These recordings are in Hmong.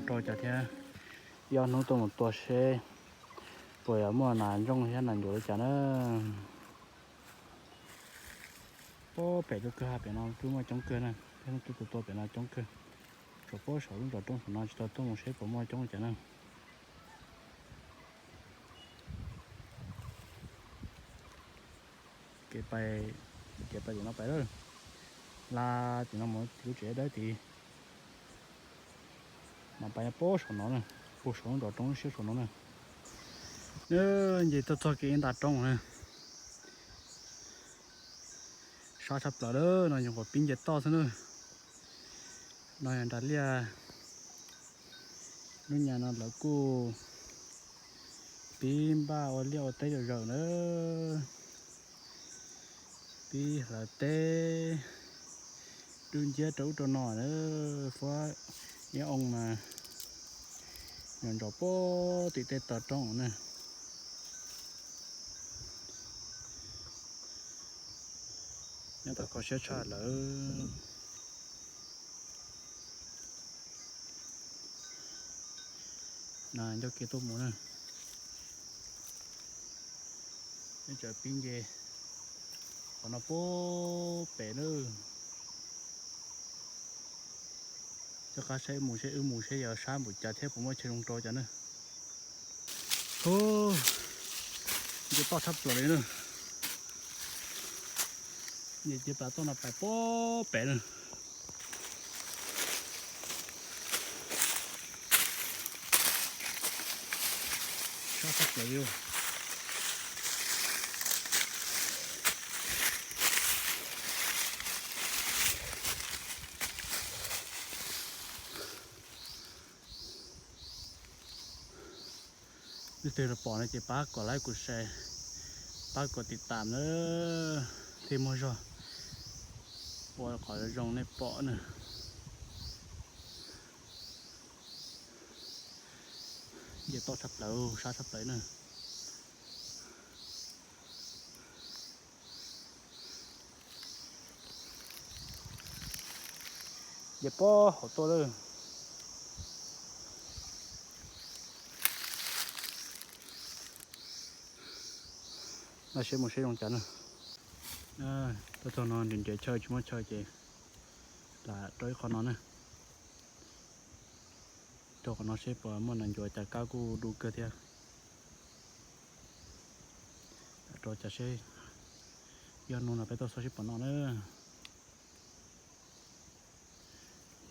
Rau cas thiab, ib ob hnub tuaj mus tua seb puas yuav muaj nas ntsooj thiab nas ncuav li cas na. Puag pem lub kwj ha pem no twb muaj coob kawg na, peb hnub tuaj tua tua pem no coob kawg. Tsuas puag saum lub zos roob saum no tsis tau tuaj mus seb puas muaj coob li cas na. Kev pais, kev pais tim no pais lawm, la tim no mus lub tsev dawb tid. Mas pais puag saum no na, puag saum lub zos roob siab saum no na. Nce tuaj txog kev nta roob na. Sab tshaj plaws lawm no, nyuam qhuav pib nce toj xwb na. No yog nram liaj, lub nyam no lawv kuj pib npaj ua liaj ua teb zom zaws na. Pib hlawv teb, dub nciab rau ub rau no na. Fuab ib oo mas nyob ntsoov puag tim tej tog roob na. Nyob tau kho siab tshaj lawm. Na, ncauj kev tuaj mus na. Neb tseem pib nce qhov no puag pem na. Coj qab saib mus seb, wb mus seb yog sab npaum cas thiab puas muaj chaw zoo rau cas na. Hu, nce toj tshaj plaws li na. Nce cia plas toj no pais puag pem na. Sab tshaj plaws li. Leej twg los pom no ces pab kom like, kom share, pab kom tiv tam na, thiaj muaj zog ua qhov zoo nej pom na. Nce toj tshaj plaws, sab tshaj plaws na. Nce puag hauv tuaj lawm. Npaj siab mus seb zoo cas na. Tuaj txog no nrhiav nrhiav chaw tsis muaj chaw ces lam rau ib qho no na. Rau qhov no seb puas muaj nas ncuav, cas kab kuj du kawg thiab. Lam rau cas seb, ib ob hnub no peb tuaj xauj seb puas noj na.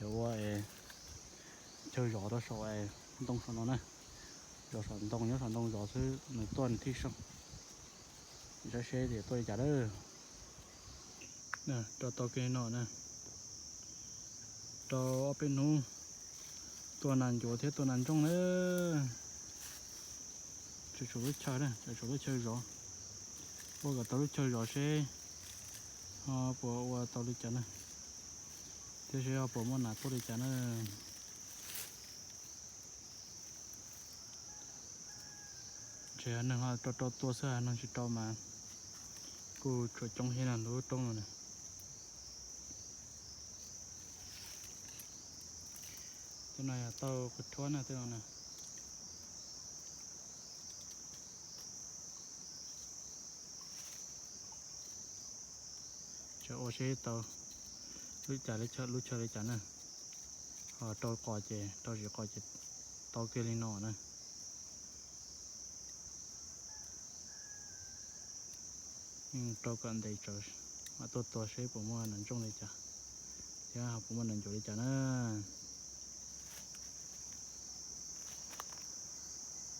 Yog ua chaw zov rau saum ntoo saum no na. Zov saum ntoo, nyob saum ntoo zov xwb nws tuaj nws thiaj seej. Saib seb tias tuaj li cas lawm. Rau tau kiag li no na. Rau ob peb hnub tuaj nas ncuav thiab tuaj nas ntsooj na. Tsawm tshuav lub chaw na, tsawm tshuav lub chaw zov. Ua kom tau lub chaw zov seb ho puas ua tau li cas na, thiab seb ho puas muaj nas tuaj li cas na. Ntshe neeg ho rau rau tua xwb, neeg tsis rau mas kuj tshuav coob thiab na, lub roob no na. Tej no yog tauj qhwv rhuab na, tej no na. Tseem ua seb tau lub cas, lub chaw li cas na. Ho rau qos ces, rau zim qos ces tau kiag li no na. Yeej rau kom ntev tsawv mam tuaj tua seb puas muaj nas ntsooj li cas, thiab ho puas muaj nas ncuav li cas na.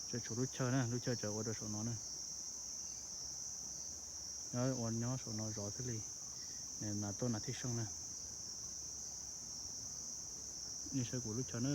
Tseem tshuav lub chaw na, lub chaw tseem ua rau saum no na. Nyob ua nyob saum no zov thiaj li nas tuaj nas thiaj seej na. Nej saib kuv lub chaw na.